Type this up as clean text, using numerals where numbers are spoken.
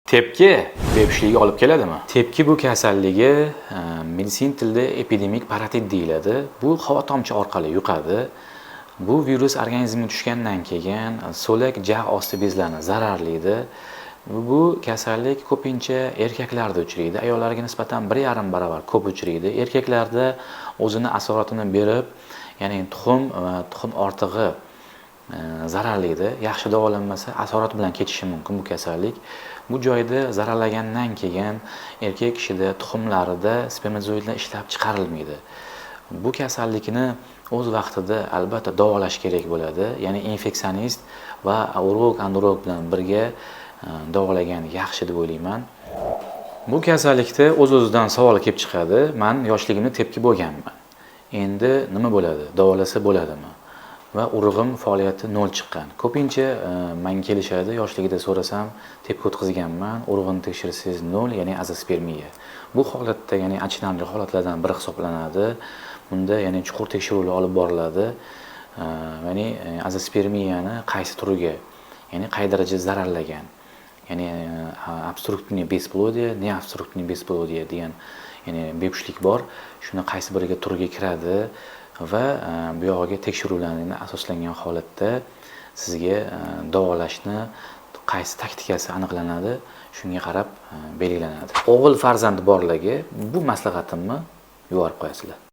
Tepki bepushtlikka olib keladimi? Tepki bu kasalligi meditsin tilida epidemik parotit deyiladi. Bu havo tomchi orqali yuqadi. Bu virus organizmga tushgandan keyin so'lak, jag' osti bezlarini zararlaydi. Bu kasallik ko'pincha erkaklarda uchraydi. Ayollarga nisbatan 1,5 barobar ko'p uchraydi. Erkaklarda o'zini asoratini berib, ya'ni tuxum va tuxum ortig'i zararlaydi. Yaxshi davolanmasa, asorat bilan ketishi mumkin bu kasallik. Bu joyda zararlagandan keyin erkak kishida tuxumlarida spermatozoidlar ishlab chiqarilmaydi. Bu kasallikni o'z vaqtida albatta davolash kerak bo'ladi. Ya'ni infeksionist va urolog, androlog bilan birga davolagan yaxshi deb o'ylayman. Bu kasallikda o'z-o'zidan savol kelib chiqadi. Man yoshligimda tepki bo'lganman. Endi nima bo'ladi? Davolasa bo'ladimi? Va urug'im faoliyati nol chiqqan. Ko'pincha menga kelishadi, yoshligida so'rasam, tepki o'tkazganman, urug'ini tekshirsangiz nol, ya'ni azospermiya. Bu holatda, ya'ni achinarli holatlardan biri hisoblanadi. Bunda, ya'ni, chuqur tekshiruvlar olib boriladi. Ya'ni azospermiyani qaysi turiga, ya'ni qay darajada zararlagan, ya'ni обструктивный бесплодие, необструктивный бесплодие degan, ya'ni bepushtlik bor. Shuni qaysi biriga turiga kiradi va bu yog'iga tekshiruvlarni asoslangan holatda sizga davolashni qaysi taktikasi aniqlanadi, shunga qarab belgilanadi. O'g'il farzandi borligi bu maslahatimni yuborib qo'yasizlar.